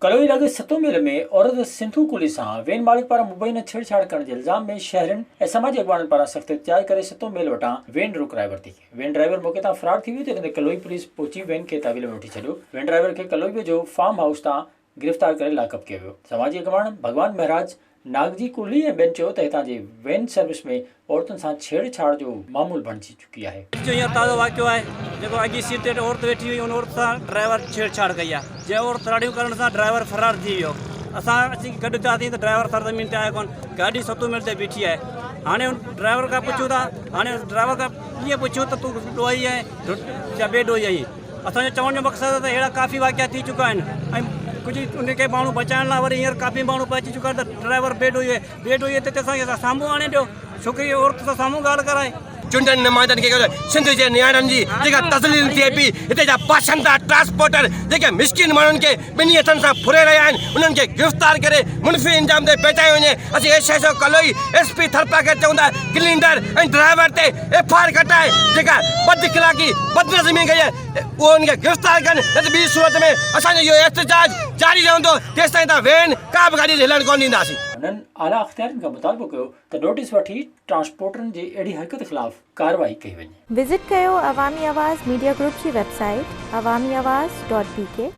ڪلوئي لڳ ستون ميل ۾ عورت سنڌو ڪولهي سان وين مالڪ پاران مبينا ڇيڙ ڇاڙ ڪرڻ جي الزام ۾ شهرين ۽ سماجي اڳواڻن پاران سخت احتجاج ڪري ستون ميل وٽان وين روڪرائي ورتي. وين ڊرائيور موقعي تان فرار ٿي ويو جڏهن ته ڪلوئي پوليس پهچي وين کي تحويل ۾ وٺي ڇڏيو. وين ڊرائيور کي ڪلوئي ويجهو فارم هائوس تان گرفتار ڪري لاڪپ ڪيو ويو. سماجي اڳواڻ ڀڳوان مهراج، ناگجي ڪولهي ۽ ٻين چيو ته هتان جي وين سروس ۾ عورتن سان ڇيڙ ڇاڙ جو معمول بڻجي چڪي آهي. اڄ جو هينئر تازو واقعو آهي جيڪو اڳي سيٽ تي عورت ويٺي هئي ان عورت سان ڊرائيور ڇيڙ ڇاڙ ڪئي آهي جنهن عورت رڙيون ڪرڻ سان ڊرائيور فرار ٿي ويو اسان اچي گڏ ٿياسين ته ڊرائيور سرزمين تي آيو ڪونه گاڏي ستون ميل تي بيٺي آهي هاڻي ان ڊرائيور کان پڇون ٿا هاڻي ڊرائيور کان ائين پڇون ته تون ڏوهي آهين يا بي ڏوهي آهين اسان جو چوڻ جو مقصد آهي ته اهڙا ڪافي واقعا ٿي چڪا آهن ۽ ڪجهه ان کي ماڻهو بچائڻ لاء وري هينئر ڪافي ماڻهو پهچي چڪا آهن ته ڊرائيور بي ڏوهي آهي بي ڏوهي تي اسان کي سامهون آڻي ڏيو ڇوڪري عورت سان سامهون ڳالهه ڪرائي. چونڊيل نمائندن کي سنڌ جي نياڻين جي جيڪا تذليل ٿئي پئي هتي جا باشندا ٽرانسپورٽر جيڪي مسڪين ماڻهن کي ٻنهي هٿن سان ڦري رهيا آهن انهن کي گرفتار ڪري منفي انجام تائين پهچايو وڃي اسين S S O Kaloi S P Tharparkar چئون ٿا ڪلينڊر ۽ ڊرائيور تي ايف I R ڪٽائي جيڪا بد اخلاقي بدنظمي ڪئي آهي اهو ان کي گرفتار ڪن نه ته ٻي صورت ۾ اسان جو اهو احتجاج جاري رهندو تيستائين تان وين ڪا به گاڏي هلڻ ڪونه ڏينداسين. هنن اعليٰ اختيارين کان مطالبو ڪيو ته نوٽيس وٺي ٽرانسپورٽرن جي اهڙي حرڪت خلاف ڪارروائي ڪئي وڃي. وزٽ ڪيو عوامي آواز ميڊيا گروپ جي website Awami Awaz dot B K.